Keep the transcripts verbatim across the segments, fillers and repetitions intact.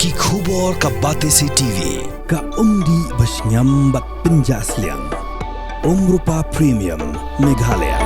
Ki khubor ka Batesi T V, ka umdih ba shngiam bad pynjah sliang. Umrupa Premium, Meghalaya.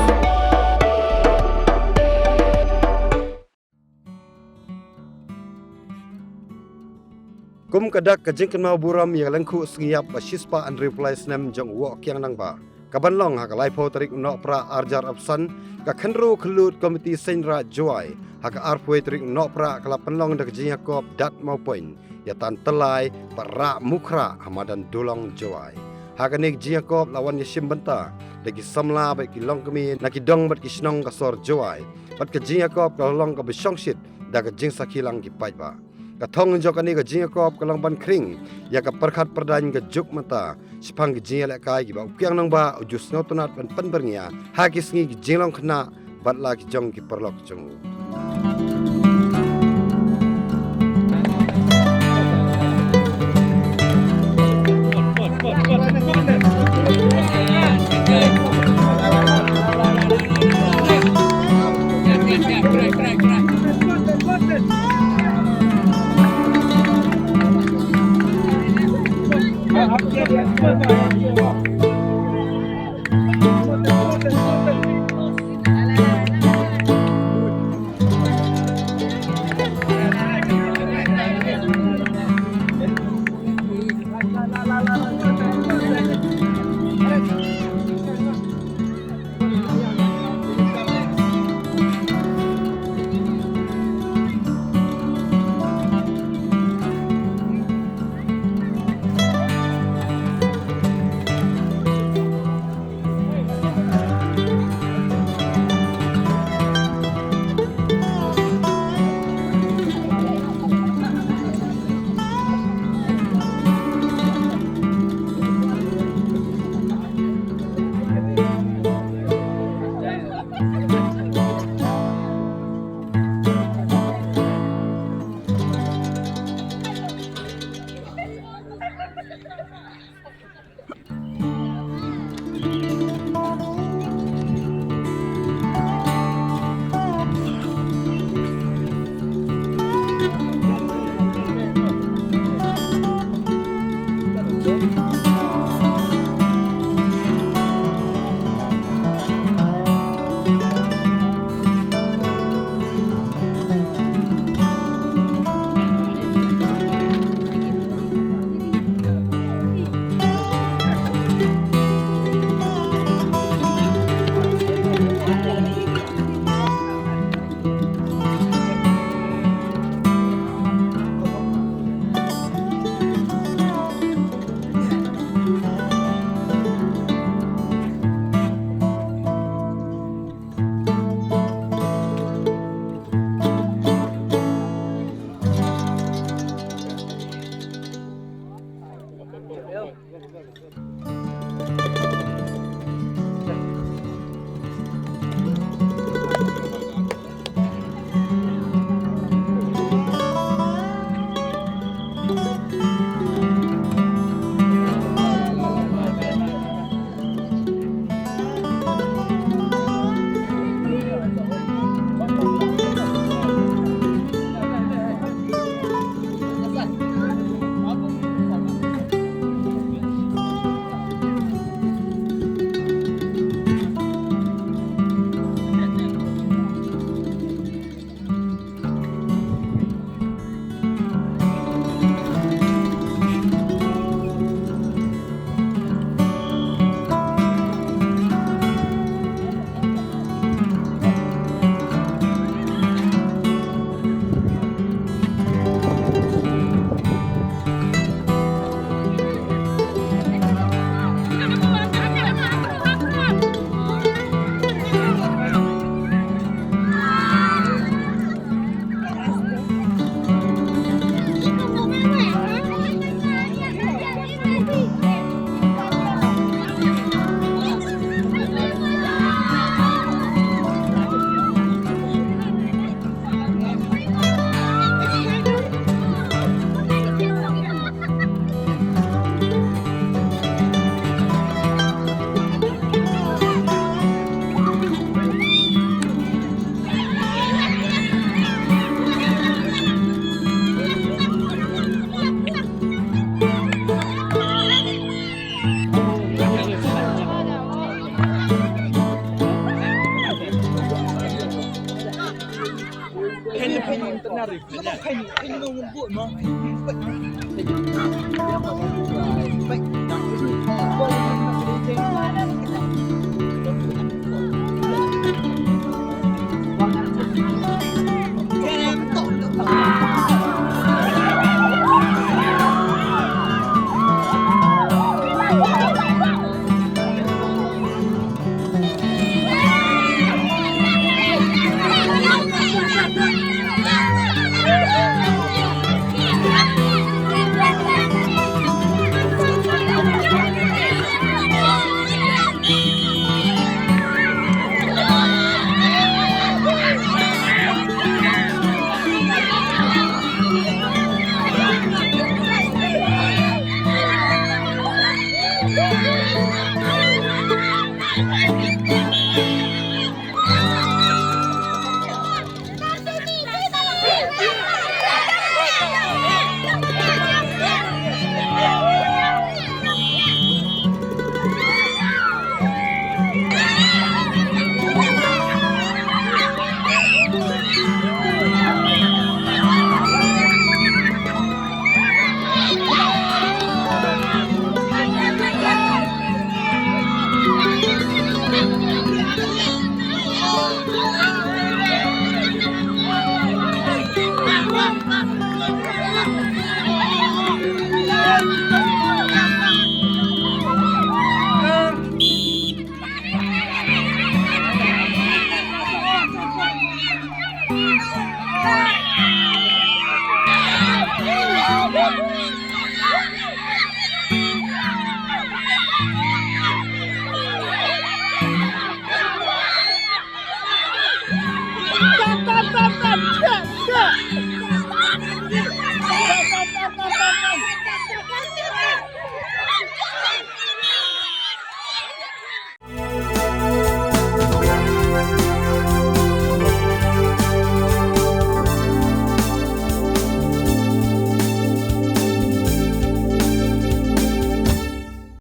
Kum ka dak ka jingkynmaw burom ïa ka lyngkhuh sngi ïap ba shispah hynriewphew lai snem jong u Woh Kiang Nangbah, ka ban long ha ka laiphew tarik u Nohprah arhajar arphew san, ka khynroo khyllood Komiti Seiñ Raij Jowai ha ka arphew tarik u Nohprah ka la pynlong da ka jingïakob Dat Mawpoiñ ïa Tan Tyllai bad Rah Mukhrah ha madan Dulong Jowai. Ha kane ka jingïakob la wan ïashim bynta da ki samla bad ki longkmie na ki dong bad ki shnong ka sor Jowai. Bad ka jingïakob ka la long kaba shongshit da ka jingsakhi lang ki paidbah. Ka thong jong kane ka jingïakob ka long ban khring ïa ka pyrkhat pyrdaiñ ka juk mynta shaphang ki jingïalehkai kiba u Kiang Nangbah u ju sngewtynnad ban pynbyrngia ha ki sngi ki jinglong khynnah bad la ki jong ki paralok jong u.